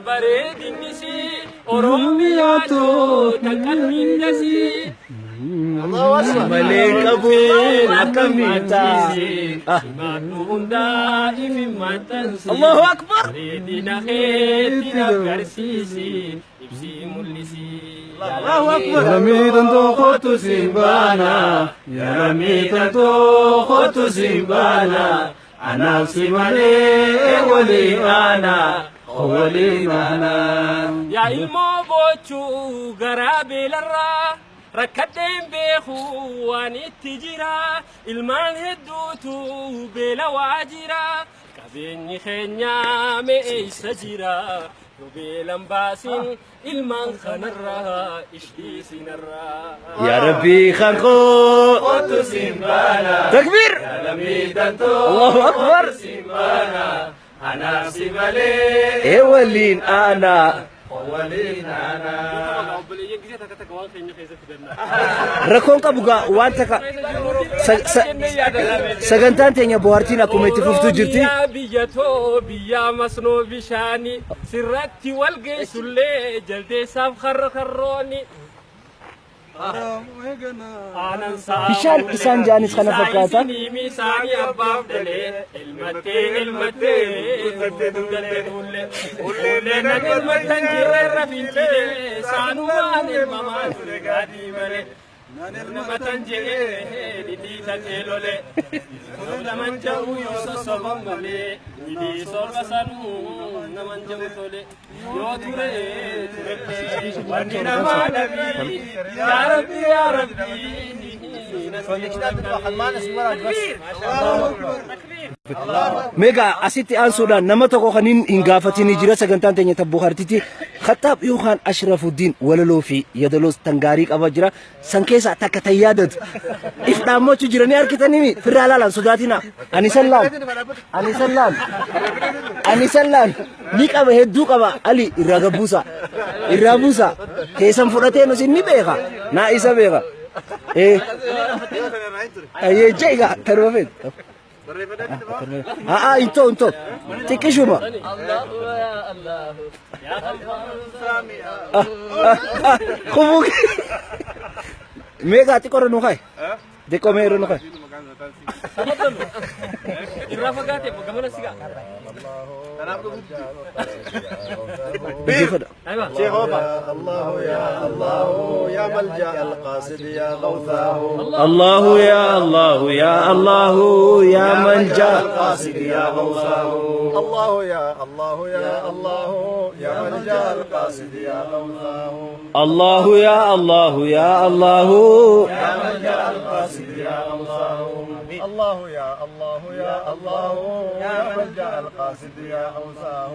Bareedinisi Oromiyaatu tan qalbiin dasii. Malee qabuun akkamiin ta'a? Himaadhu hundaa ifi maxxansi. Allahu Akbar! Bareedina keetti na agarsiisi. Ibsii mul'isi. Allahu Akbar! Lammiitan tokkotu siin baana. Yaa lammiitan tokkotu siin baana. Anaaf si malee walii aana. Walii maana. Yaa ilmoo boochuu garaa beelarraa rakkadheen beeku waan itti jira ilmaan hedduutu beela waa jira qabeenyi keenya me'eessa jira yoo beelan baasin ilmaan kanarraa ishiisinarraa. Yaa Rabbii kan koo. Kootu siin baana. Takbiir! Yaa lammiitan Allahu Akbar! tokkotu siin baana. Anaaf si malee Ee waliin aana. waliin aana. Obboleeyyan gisee takka takka waan keenya keessatti danda'a. Rakkoon qabu gaa waan takka sagantaan teenya bohaartiin akkuma itti fuftuu jirti. Oromiyaa biyya too biyya masnoo bishaanii sirratti wal geessullee jaldeessaaf karra karrooni. Bishaan isaan jaanis kana fakkaata. Misaanii abbaaf dalee ilmattee ilmattee duulte duulle ullee nan ilmattan jirreerra fincilee saanumaan ilmamaa ture gaadii malee. Namatan jedhee dhidhiitatee lole naman ja'u yoo sossoban malee dhidhii sorba sanuu naman ja'u tole yoo ture turellee wanni namaa dhabii yaa rabbi yaa rabbi. Meegaa asitti aansuudhaan nama tokko kan hin gaafatin jira sagantaan teenya ta bohaartiiti. Khattaab yookaan Ashrafuddin walaloo fi yadaloos tan gaarii qaba jira. San keessaa takka tan yaadatu. If dhaammachuu jiranii harkitanii firraa laalan sodaatina. Ani san laal. Ani san laal. Ani san laal. Ni qaba hedduu qaba. Ali irraa gabbuusa. Irraa buusa. Keessan fudhatee nus inni beeka. Naa isa beeka. Eh. Ayyee jeeqa tarba feet. Haa hin ta'u hin ta'u. Xiqqishuma. Kubuu. Meeqa xiqqoorra nu kaa'i. Xiqqoo mee irra nu kaa'i. Irraa fagaatee gamana sigaa. Dhaggeeffadha. Aywa. الله يا الله يا ملجأ القاصد يا غوثاه. Allahu ya Allahu ya Allahu ya manja. القاصد يا غوثاه. الله يا الله يا الله يا ملجأ القاصد يا غوثاه. Allahu ya Allahu ya Allahu. يا ملجأ القاصد يا غوثاه. الله يا الله يا الله يا ملجأ القاصد يا غوثاه.